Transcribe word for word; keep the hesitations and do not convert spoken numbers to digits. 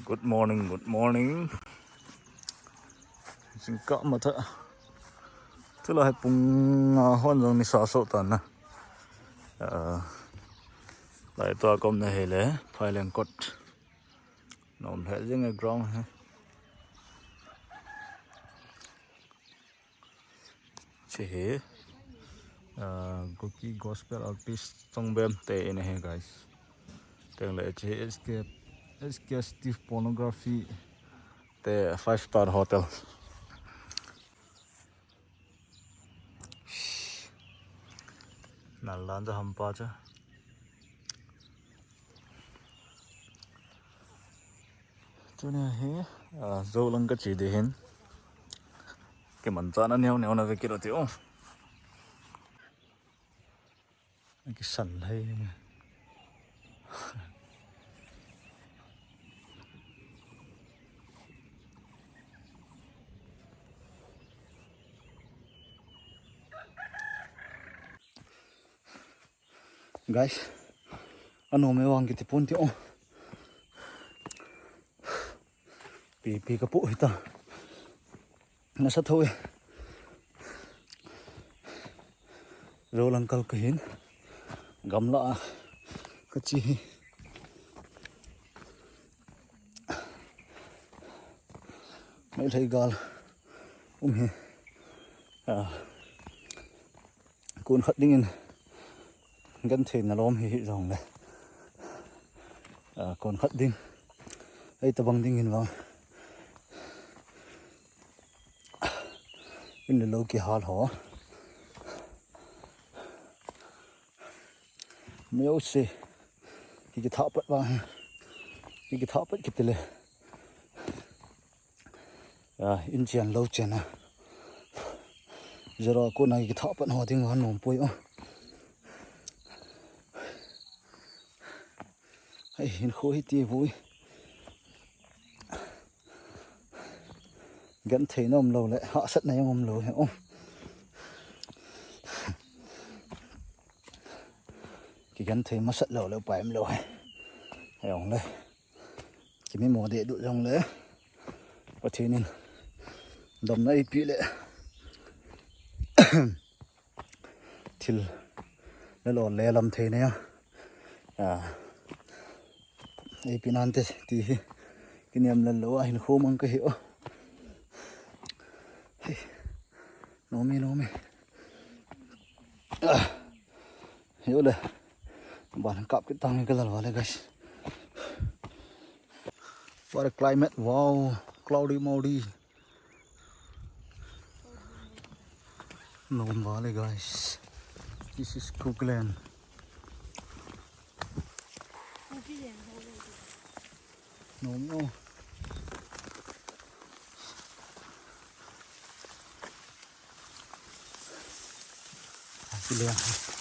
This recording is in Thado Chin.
Good morning, good morning. Jingkah matha. Tulai hi pung nga hon jong nisa so tan na. Ah, lai tua kom na hi le, Phaileng kot. Nom lheh jing e ground hi. Hiche hi, ah, Kuki Gospel Artist Chongbem te in ahi, guys. Teng le hiche hi S K, S K Steve Pornography te five star hotel. Nal dan ja hampa cha. Tuni hi, ah, Zo lang ka che ding hin. Kimanchahna neo neo na ve kit u hite o. Kisan lheh. Guys, anom e vang kiti pon hite o. Pi, pi ka pu hita. Nasa tho e. Zo lang kal ka hin. Gamla a ka che hi. Meitei gal um hi. Ah. Kon khat ding in genthei na lom hi, hi jong le. Ah, kon khat ding. Ei tabang ding hin vang. In le lou kihal ho. Meo se. Ki kithah pat vang hi. Ki kithah pat kiti le. Ah, in chen lou chen a. Zero ko na kithah pat ho ding han nom poi o. Hei, hinkho hi ti vui. Genthei na um lou le, hahsatna jong um lou hi o. Kigenthei masat lou le upai um lou hi. Hei jong le. Kimi mo deh duh jong le. Pathen in damna eipe le. Thil le lo le lam thei na a. Ah. Eipe nante ti hi. Kiniam le lo a hinkho mang ka hi o. Hei. Nom e, nom e. Ah. Yo le. Ban kap kit tang ka lal vale, guys. What a climate. Wow. Cloudy, moudy. Nom vale, guys. This is Cookland. Nom, nom. Asile.